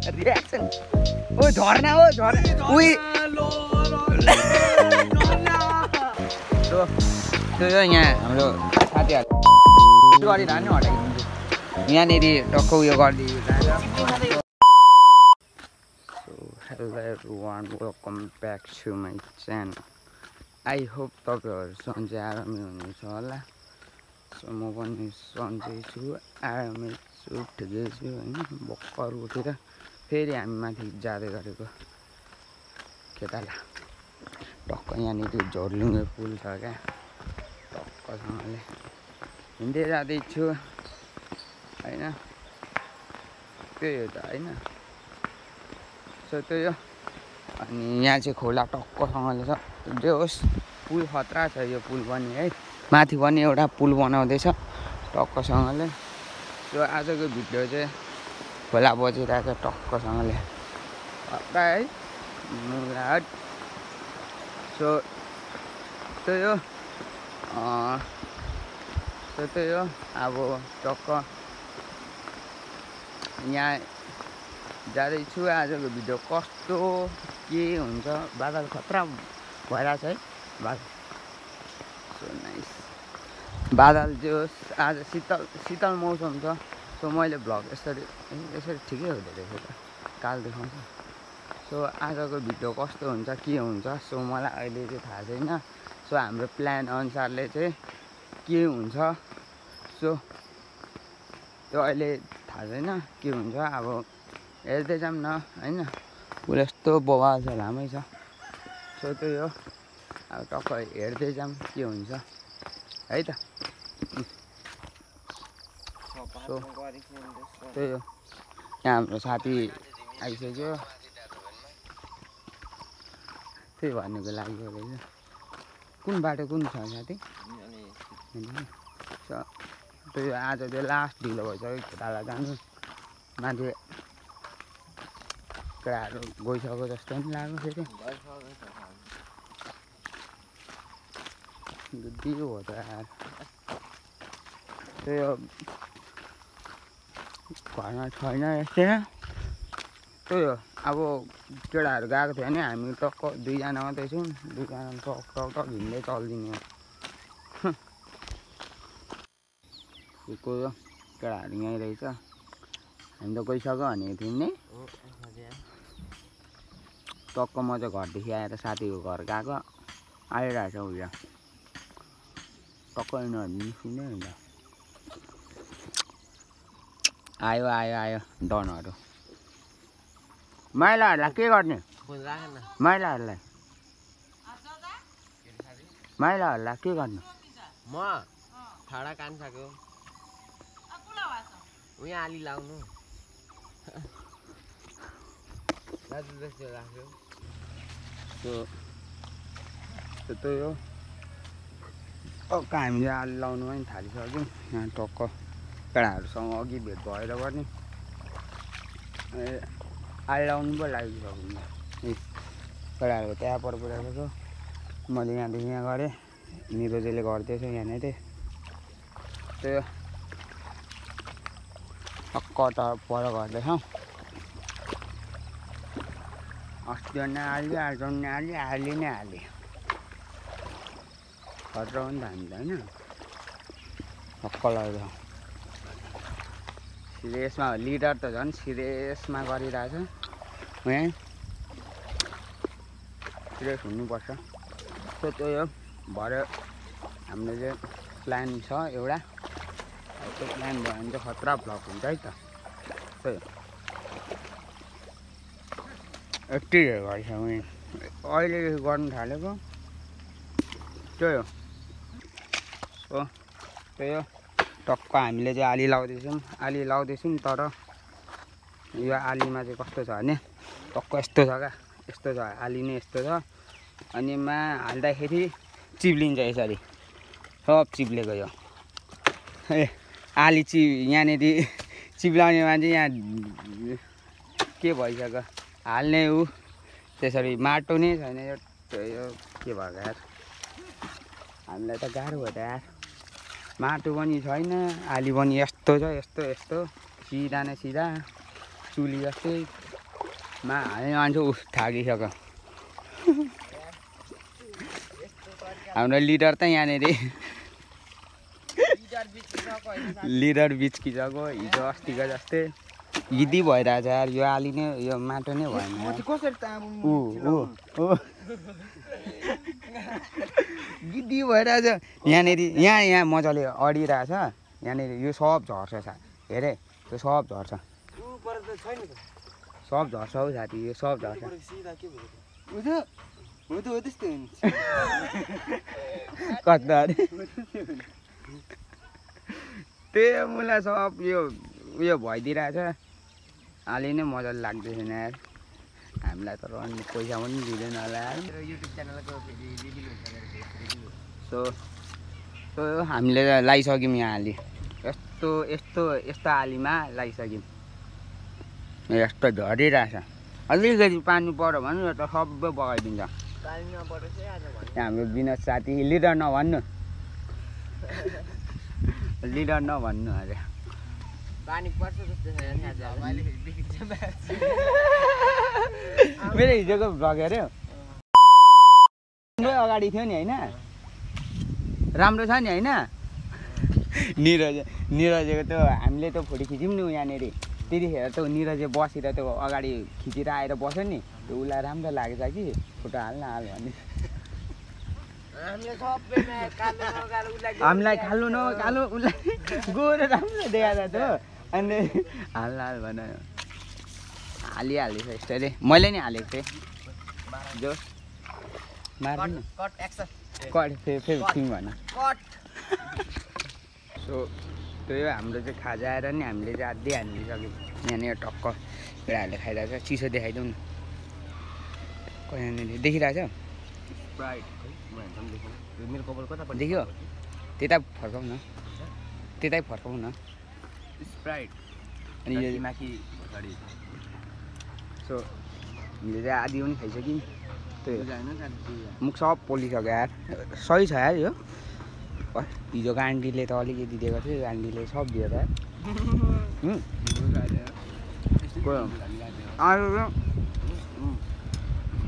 Reaction ओ झर्ना हो झर्ना उही त्यो यहाँ हाम्रो साथीहरू गरिरहने हटाइदिन्छु यहाँनिर टक्क उयो गरिदिनु Hello everyone, welcome back to my channel. I hope तपाईहरु सन्चै आरामै हुनुहुन्छ होला। सो म पनि सन्चै छु, आरामै छु, ठिकै छु हैन। भर्खर उठेर फेरि हामी माथि जाँदै गरेको केटाला। टक्क यहाँनिर झोरलुङ्गे पुल छ क्या। टक्कसँगले हिँड्दै जाँदै छु हैन। त्यही हो त हैन। सो त्यो अनि यहाँ चाहिँ खोला टक्कसँगले छ। जे होस् पुल खतरा छ यो पुल पनि है। माथि पनि एउटा पुल बनाउँदैछ टक्कसँगले। सो आजको भिडियो चाहिँ खोला बजिरहेको टक्कसँगले खतरा है मुलाट। सो त्यही हो अब टक्क यहाँ जाँदैछु। आजको भिडियो कस्तो के हुन्छ बादल खतरा भइरहेछ है बादल। सो नाइस बादल जो आज शीतल मौसम छ। सो मैले भ्लग यसरी ठिकै हुँदो रहेछ त काल देखाउँछ। सो आजको भिडियो कस्तो हुन्छ के हुन्छ सो मलाई अहिले चाहिँ थाहा छैन। सो हाम्रो प्लान अनुसारले चाहिँ के हुन्छ सो त्यो अहिले थाहा छैन के हुन्छ। अब हेर्दै जाऊँ न हैन। पुल यस्तो बवाल छ लामै छ। सो त्यही हो अब टक्क हेर्दै जाऊँ के हुन्छ है त। सो त्यही हो यहाँ हाम्रो साथी आइसक्यो त्यही भन्नुको लागि रहेछ। कुन बाटो कुन छ साथी? सो त्यही आज चाहिँ लास्ट ढिलो भइसक्यो केटालाई जानु। माथि केटाहरू गइसक्यो जस्तो पनि लाग्यो फेरि। बुद्धि हो त यार। त्यही हो घरमा छैन यस्तै। त्यही हो अब केटाहरू गएको थियो भने हामी टक्क दुईजना मात्रै छौँ। दुईजना टक हिँड्दै चल्दिने हो केटाहरू यहीँ रहेछ। हामी त गइसक्यो भनेको थियौँ नि। टक्क म चाहिँ घरदेखि आएर साथीको घर गएको आइरहेछ उयो टक्क यिनीहरू निस्किँदै हुन्छ। आयो डनहरू। माइलाहरूलाई के गर्ने? माइलाहरूलाई के गर्नु? म ठाडा कान्छाको उहाँ आली लाउनु दाजु जस्तो राख्यो। त्यही हो टक्क हामीले आलु लाउनु पनि थालिसक्यौँ। यहाँ टक्क केटाहरूसँग अघि भेट भएर पनि आलु लाउनु पो लागिसक्यो। केटाहरूको त्यहाँ पर पुऱ्याएको छु। मैले यहाँदेखि यहाँ गरेँ निरोजले गर्दैछ यहाँनिर। त्यो टक्क त पर गर्दैछ। अस्ति नै हाल्यो आज नै हाल्यो हाली नै हाल्यो। खतरा पनि त हामी त होइन टक्क लाग्यो। सिरियसमा लिडर त झन् सिरियसमा गरिरहेछ। यहाँ सिरियस हुनुपर्छ। सो त्यही हो भरे हाम्रो चाहिँ प्लान छ एउटा। त्यो प्लान भयो भने चाहिँ खतरा भ्लग हुन्छ है त। त्यही हो यति गरिसक्यो अहिलेदेखि गर्नु थालेको। त्यही हो सो त्यही हो टक्क हामीले चाहिँ आली लाउँदैछौँ। तर यो आलीमा चाहिँ कस्तो छ भने टक्क यस्तो छ क्या। यस्तो छ आली नै यस्तो छ। अनि मा हाल्दाखेरि चिप्लिन्छ यसरी सब चिप्लेको यो आली यहाँनिर चिप्लाउनेमा चाहिँ यहाँ के भइसक्यो हाल्ने ऊ त्यसरी माटो नै छैन। यो के भएको यार हामीलाई त गाह्रो भयो त यार। माटो पनि छैन आली पनि यस्तो छ यस्तो सिधा न सिधा चुली जस्तै मा हामी मान्छे उफ थाकिसक्यो हाम्रो लिडर त यहाँनिर लिडर बिच्किसक्यो हिजो अस्तिको जस्तै गिद्दी भइरहेछ यार यो आली नै यो माटो नै भएन गिद्दी भइरहेछ यहाँनिर यहाँ मजाले अडिरहेछ यहाँनिर यो सब झर्छ हेरे यो सब झर्छ सब झर्छ हौ साथी यो सब झर्छ कता त्यही मलाई सब यो भइदिइरहेछ अलि नै मजाले लाग्दैछन् यार हामीलाई त रन्ने पैसा पनि दिँदैन होला युट्युब च्यानलको रिभिल हुन्छ सो हामीले लगाइसक्यौँ यहाँ आली यस्तो आलीमा लगाइसक्यौँ यस्तो झरिरहेछ अलिकति पानी पऱ्यो भने यो त सबै बगाइदिन्छ हाम्रो विनोद साथी लिडर नभन्नु अरे पानी पर्छ जस्तो मेरो हिजोको भ्लग हेऱ्यो अगाडि थियो नि होइन राम्रो छ नि होइन निरजको त्यो हामीले त फोटो खिच्यौँ नि यहाँनिर त्यतिखेर त निरजे बसेर त्यो अगाडि खिचेर आएर बस्यो नि त्यो उसलाई राम्रो लागेछ कि फोटो हाल भने हामीलाई कालो नकालो उसलाई गोरो राम्रो देखाएको थियो अनि हाल भन हालिहालेछ यस्तै मैले नि हालेको थिएँ जो मार्नु कट फेरि तिमी भन सो त्यो हाम्रो चाहिँ खाजा आएर नि हामीले चाहिँ आधी हालिसक्यौँ यहाँनिर टक्क केटाहरूले खाइरहेको छ चिसो देखाइदेऊ न यहाँनिर देखिरहेछ देखियो त्यता फर्काउ न स्प्राइट अनि सो हामीले चाहिँ आधी पनि खाइसक्यौँ त्यो मुख सब पोलिसक्यो यार सही छ यार यो हिजोको आन्टीले त अलिकति दिएको थियो आन्टीले सब दियो त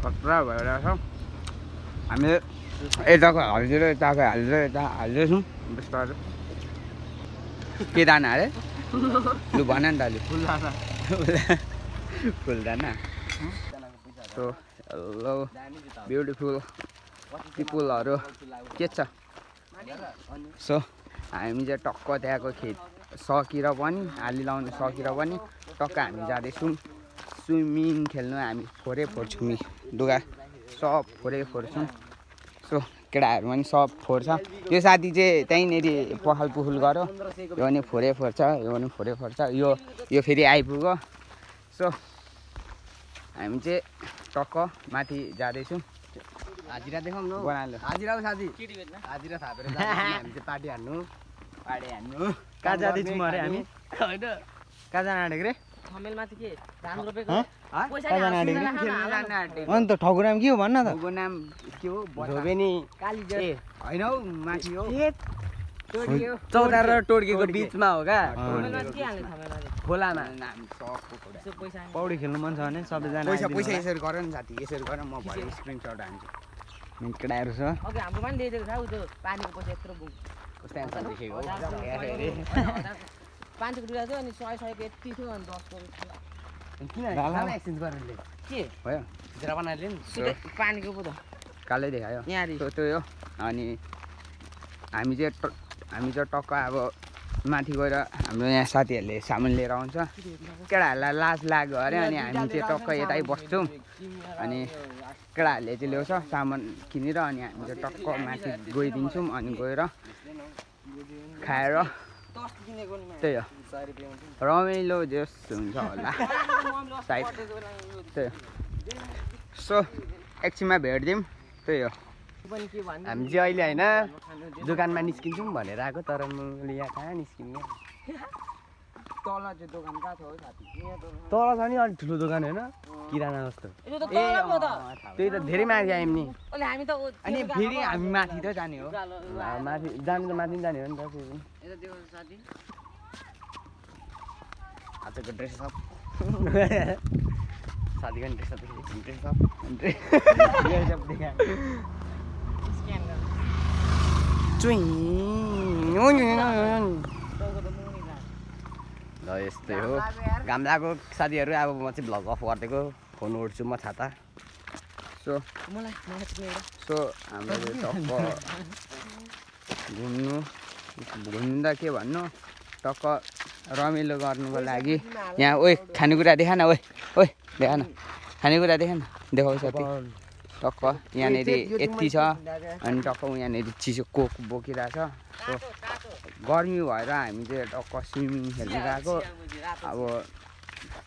खतरा भइरहेछ हामीले यताको हालिदिएर यताको हाल्दैछौँ बिस्तारै के दाना अरे लु भन नि त अलि फुलदाना सो हेलो ब्युटिफुल पिपुलहरू के छ सो हामी चाहिँ टक्क त्यहाँको खेत सकेर पनि आली लाउनु सकेर पनि टक्क हामी जाँदैछौँ स्विमिङ खेल्नु हामी फोर्छौँ नि डुगा सब फोर्छौँ सो केटाहरू पनि सब फोर्छ यो साथी चाहिँ त्यहीँनिर पखाल पुखुल गऱ्यो यो पनि फोर्छ यो पनि फोर्छ यो फेरि आइपुग्यो सो हामी चाहिँ टक्क माथि जाँदैछौँ हाजिरा देखाउँ न बनालो हाजिरा साथी हाजिरा थापेर हामी चाहिँ पार्टी हान्नु कहाँ जाँदैछौँ अरे हामी होइन कहाँ जान आँटेको रे थमेलमाथि के धान रोपेको अन्त ठगुर नाम के हो भन्न त नाम के हो धोबेनी काली होइन हौ माथि हो चौधा र टोड्केको बिचमा हो क्या खोलामा पौडी खेल्नु मन छ भने सबैजना पैसा यसरी गर नि साथी यसरी गर म भरे स्क्रिनसट हान्छु केटाहरू छ अघि हाम्रो पनि दिइदिएको छ त्यो पानीको पैसा यत्रो कस्तो एन्सर देखेको 500 रुपियाँ थियो अनि 100 यति थियो अनि 10 किन एक्सचेन्ज गर्नुले के भयो भित्र बनाइदियो नि पानीको पो त कालै देखायो यहाँ त्यो हो अनि हामी चाहिँ टक्क अब माथि गएर हाम्रो यहाँ साथीहरूले सामान लिएर आउँछ केटाहरूलाई लाज लाग्यो अरे अनि हामी चाहिँ टक्क यतै बस्छौँ अनि केटाहरूले चाहिँ ल्याउँछ सामान किनेर अनि हामी चाहिँ टक्क माथि गइदिन्छौँ अनि गएर खाएर त्यही हो रमाइलो जस हुन्छ होला साइड त्यही सो एकछिनमा भेट्दिउँ त्यही हो हामी चाहिँ अहिले होइन दोकानमा निस्किन्छौँ भनेर आएको तर मैले यहाँ कहाँ निस्किने तल चाहिँ दोकान कहाँ छ हो साथी तल छ नि अलिक ठुलो दोकान होइन किराना जस्तो त्यही त धेरै माथि आयौँ नि अनि फेरि हामी माथि त जाने हो माथि जानु त माथि जाने हो नि त आजको ड्रेस अप साथी का इंटरेस्ट ल यस्तै हो घाम लागेको साथीहरू अब म चाहिँ भ्लग अफ गरिदिएको फोन ओढ्छु म छाता सो हाम्रो टक्क घुम्दा के भन्नु टक्क रमाइलो गर्नुको लागि यहाँ ओइ खानेकुरा देखा न ओइ देखा न खानेकुरा देखा न देखाउ साथी टक्क यहाँनिर यति छ अनि टक्क यहाँनिर चिसो कोक बोकिरहेछ सो गर्मी भएर हामी चाहिँ टक्क स्विमिङ खेल्नु गएको अब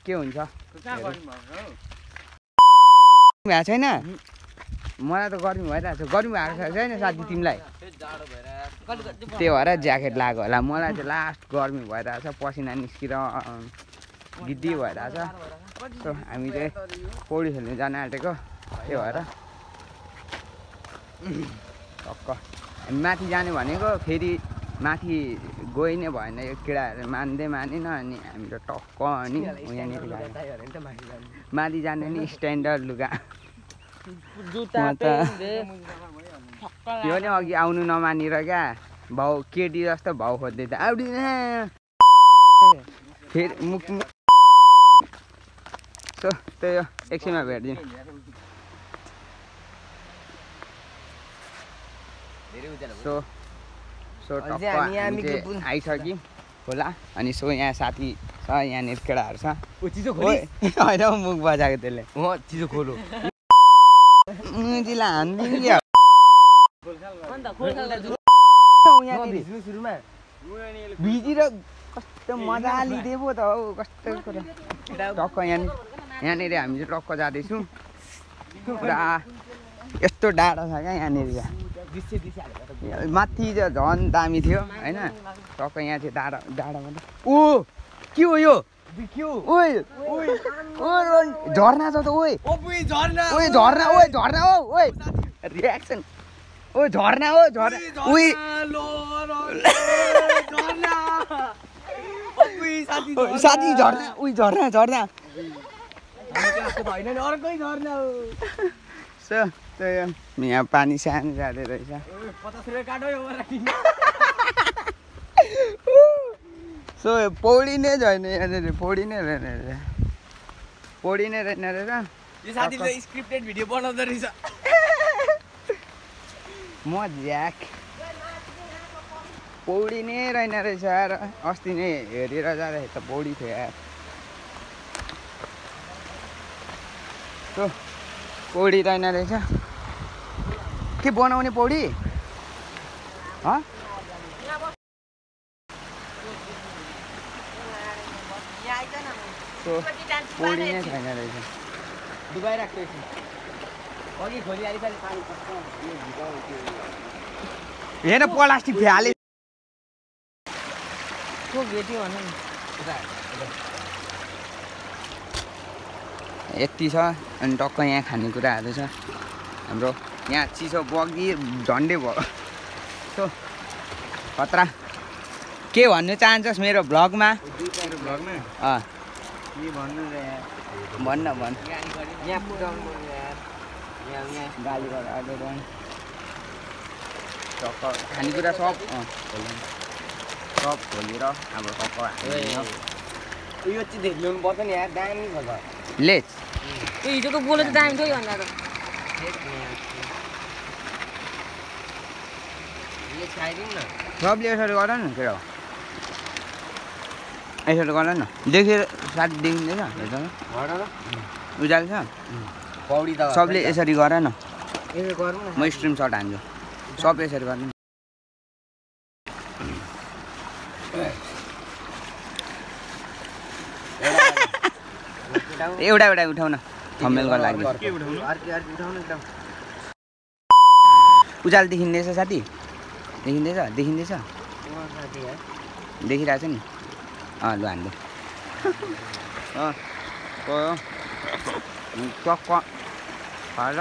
के हुन्छ भएको छैन मलाई त गर्मी भइरहेको छ गर्मी भएको छैन साथी तिमीलाई त्यही भएर ज्याकेट लगाएको होला मलाई चाहिँ लास्ट गर्मी भइरहेछ पसिना निस्किएर गिद्दी भइरहेछ सो हामी चाहिँ पौडी खेल्नु जान आँटेको त्यही भएर टक्क हामी माथि जाने भनेको फेरि माथि गइ नै भएन यो केटाहरू मान्दै मानेन अनि हामीले टक्क अनि यहाँनिर माथि जाने नि स्ट्यान्डर्ड लुगा यो नि अघि आउनु नमानेर क्या भाउ केटी जस्तो भाउ खोज्दै थियो आउँदिन फेरि मुख सो त्यही हो एकछिनमा भेट्दिउँ सो टक्क हामी चाहिँ आइसक्यौँ होला अनि सो यहाँ साथी छ यहाँनिर केटाहरू छ होइन मुख बजाएको त्यसले चिसो खोलो मुजीलाई हान्दिनु क्या भिजेर कस्तो मजा लिँदै पो त हौ कस्तो कुरा टक्क यहाँनिर हामी चाहिँ टक्क जाँदैछौँ पुरा यस्तो डाँडा छ क्या यहाँनिर माथि चाहिँ झन् दामी थियो होइन टक्क यहाँ चाहिँ डाँडा मात्रै ओ के हो यो झर्ना छ त झर्ना ओ रियाक्सन ओ झर्ना हो झर्ना साथी झर्ना झर्ना यहाँ पानी सानो जाँदै रहेछ सो पौडी नै छैन यहाँनिर पौडी नै रहेन रहेछ यो साथीले स्क्रिप्टेड भिडियो बनाउँदो रहेछ म ज्याक पौडी नै रहेन रहेछ यार अस्ति नै हेरेर जाँदाखेरि त पौडी थियो यार सो पौडी रहेन रहेछ के बनाउने पौडी पौडी नै छैन रहेछ डुबाइराख्छु अघि खोली हेर प्लास्टिक फ्याले यति छ अनि टक्क यहाँ खानेकुराहरू छ हाम्रो यहाँ चिसो बगी झन्डै भयो सो खतरा के भन्नु चाहन्छस् मेरो भ्लगमा भन्न गाली गरेर टक्क खानेकुरा सब खोलेर अब टक्क यो चाहिँ ल्याउनु पर्छ नि यार दामी छ लेच हिजोको बोलो त दामी थियो भन्दा त सबले यसरी गर न के हो यसरी गर न देखेर साथी देखिँदैछ उज्यालो छ पौडी त सबले यसरी गर न म स्ट्रिम सर्ट हान्छु सब यसरी गर्नु एउटा उठाउन थम्मेलको लागि उज्यालो देखिँदैछ साथी देखिँदैछ देखिरहेछ नि लु हान्दै टक्क हाल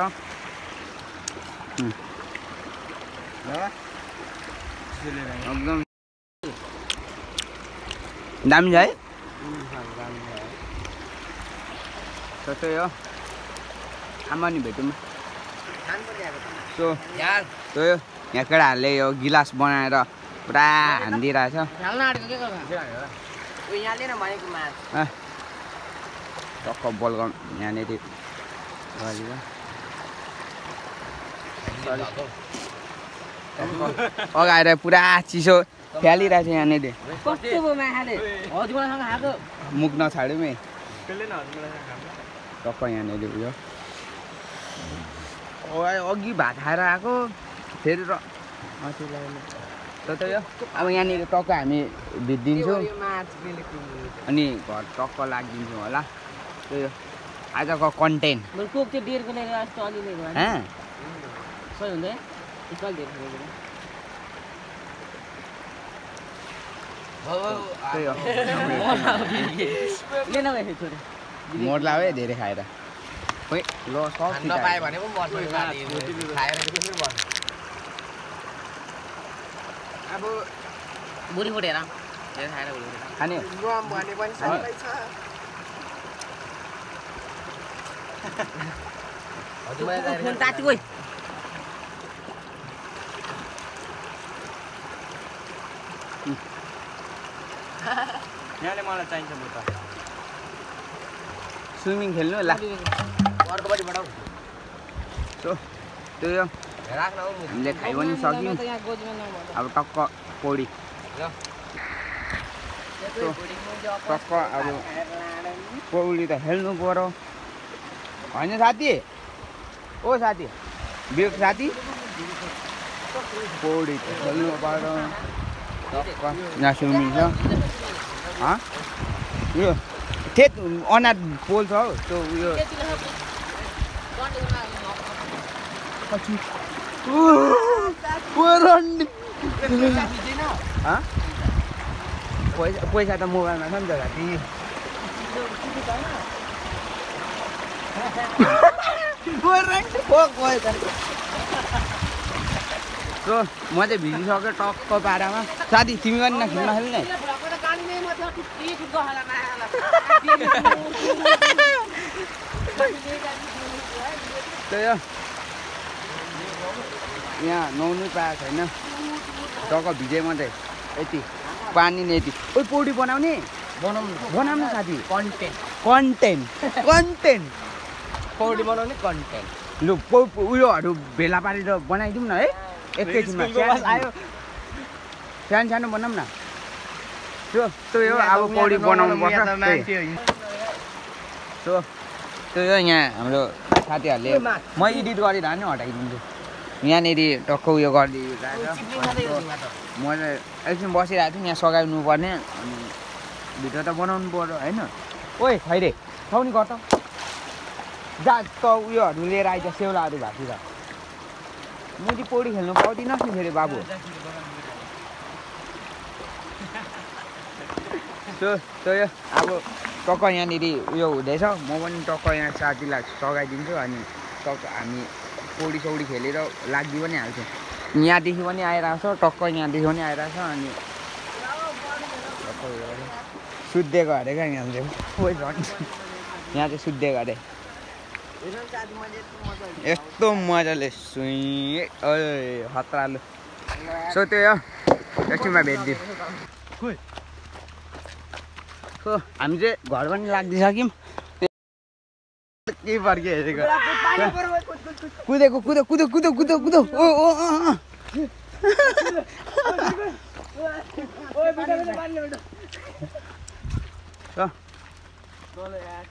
एकदम दामी छ है त्यही हो आमा नि भेटौँ सो त्यही हो यहाँ केटाहरूले यो गिलास बनाएर पुरा हानिदिइरहेछ टक्क बलगम यहाँनिर अगाएर पुरा चिसो फ्यालिरहेछ यहाँनिर मुख नछाड्यौँ है टक्क यहाँनिर उयो अघि भात खाएर आएको फेरि त्यही हो अब यहाँनिर टक्क हामी भिडिदिन्छौँ अनि घर टक्क लागिदिन्छौँ होला त्यही हो आजको कन्टेन्ट मोर्ला है धेरै खाएर खोइ ल नपाए भने अब बुढी फुटेर खाने यहाँले मलाई चाहिन्छ म त स्विमिङ खेल्नु ल सो त्यही हो हामीले खाइ पनि सक्यौँ अब टक्क पौडी टक्क अब पौडी त खेल्नु पर्यो होइन साथी ओ साथी बिग साथी पौडी त खेल्नु पर्यो टक्क यहाँ स्विमिङ छ यो ठेट अनाथ पोल छ हौ त्यो उयो पैसा त मोबाइलमा छ नि त साथी सो म चाहिँ भिजिसक्यो टक्क पारामा साथी तिमी पनि नखेल्न खेल्ने त्यही हो यहाँ नुहाउनु पाएको छैन टक्क भिजे मात्रै यति पानी नै यति ओ पौडी बनाउने बनाउनु साथी कन्टेन्ट पौडी बनाउने कन्टेन्ट लु उयोहरू भेला पारेर बनाइदिउँ न है एकैछिनमा आयो सानो सानो बनाऊँ न त्यही हो अब पौडी बनाउनु पर्छ सो त्यही हो यहाँ हाम्रो साथीहरूले म एडिट गरेर नि हटाइदिन्छु यहाँनिर टक्क उयो गरिदिइरहेको म चाहिँ एकछिन बसिरहेको छु यहाँ सघाउनु पर्ने अनि भिडियो त बनाउनु पर्यो होइन ओइ खैरे छाउनी गर त जा त उयोहरू लिएर आइज सेउलाहरू भएको त म चाहिँ पौडी खेल्नु पाउँदिनँ नि फेरि बाबु त्यही हो अब टक्क यहाँनिर उयो हुँदैछ म पनि टक्क यहाँ साथीलाई सघाइदिन्छु अनि टक्क हामी पौडी सौडी खेलेर लागि पनि हाल्छौँ यहाँदेखि पनि आइरहेको छ टक्क यहाँदेखि पनि आइरहेको छ अनि सुत्दिएको अरे क्या यहाँ चाहिँ यहाँ चाहिँ सुत्दिएको अरे यस्तो मजाले सुई खतरालु सो त्यही हो एकछिनमा भेटिदिउँ सो हामी चाहिँ घर पनि लाग्दिसक्यौँ के फर्के हेरेको कुदेको कुदो कुदो कुदो कुदो कुदो ओ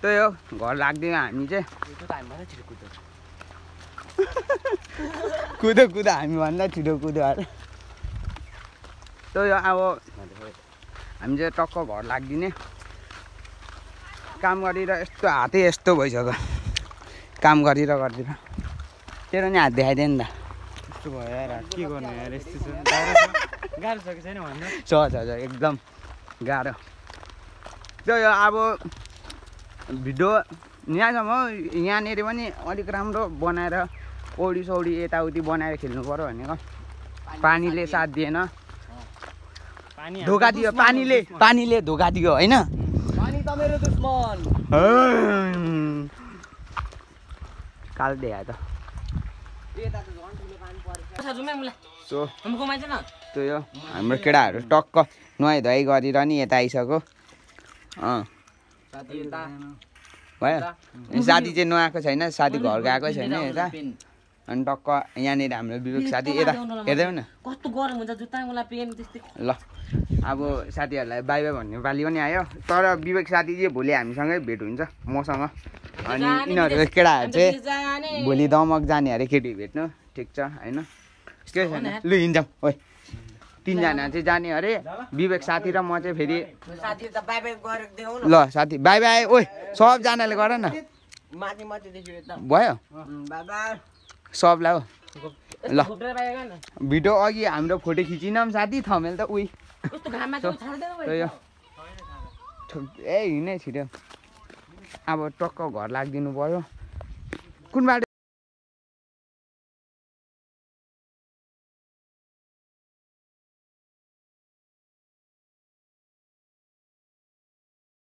त्यही हो घर लाग्दैन हामी चाहिँ कुदो कुदो हामी भन्दा छिटो कुदो अरे त्यही हो अब हामी चाहिँ टक्क घर लाग्दिने काम गरेर यस्तो हातै यस्तो भइसक्यो काम गरेर गर्दिन तेरो नि हात देखाइदियो नि त यस्तो भयो यार के गर्नु यार यस्तो छ गाह्रो छ कि छैन भन्नु छ एकदम गाह्रो त्यही हो अब भिडियो यहाँसम्म यहाँनिर पनि अलिक राम्रो बनाएर पौडी सौडी यताउति बनाएर खेल्नु पर्यो भनेको पानीले साथ दिएन धोका दियो पानीले धोका दियो होइन काल दिया त सो त्यो यो हाम्रो केटाहरू टक्क नुहाइ धुवाइ गरेर नि यता आइसक्यो भयो साथी चाहिँ नुहाएको छैन साथी घर गएको छैन यता अनि टक्क यहाँनिर हाम्रो विवेक साथी यता हेर्दै न कस्तो गरम हुन्छ जुत्ता मलाई पेन त्यस्तै ल अब साथीहरूलाई बाई बाई भन्ने पालि पनि आयो तर विवेक साथी चाहिँ भोलि हामीसँगै भेट हुन्छ मसँग अनि यिनीहरू केटाहरू चाहिँ भोलि दमक जाने अरे केटी भेट्नु ठिक छ होइन के छैन लु हिँड्छौँ ओ 3 जना चाहिँ जाने अरे विवेक साथी र म चाहिँ फेरि साथी त बाइ बाइ गरेर देऊ न ल साथी बाई बाई ओइ सबजनाले गर न माथि माथि देखियो त भयो बाइ बाइ सबलाई हो ल फुटेर बाइ गएन भिडियो अघि हाम्रो फोटो खिचिनौँ साथी थमेल त उही कस्तो घाममा चाहिँ छाड्दैन यो ए हिँड्नै छिट्यो अब टक्क घर लाग्दिनु पर्यो कुन बाटो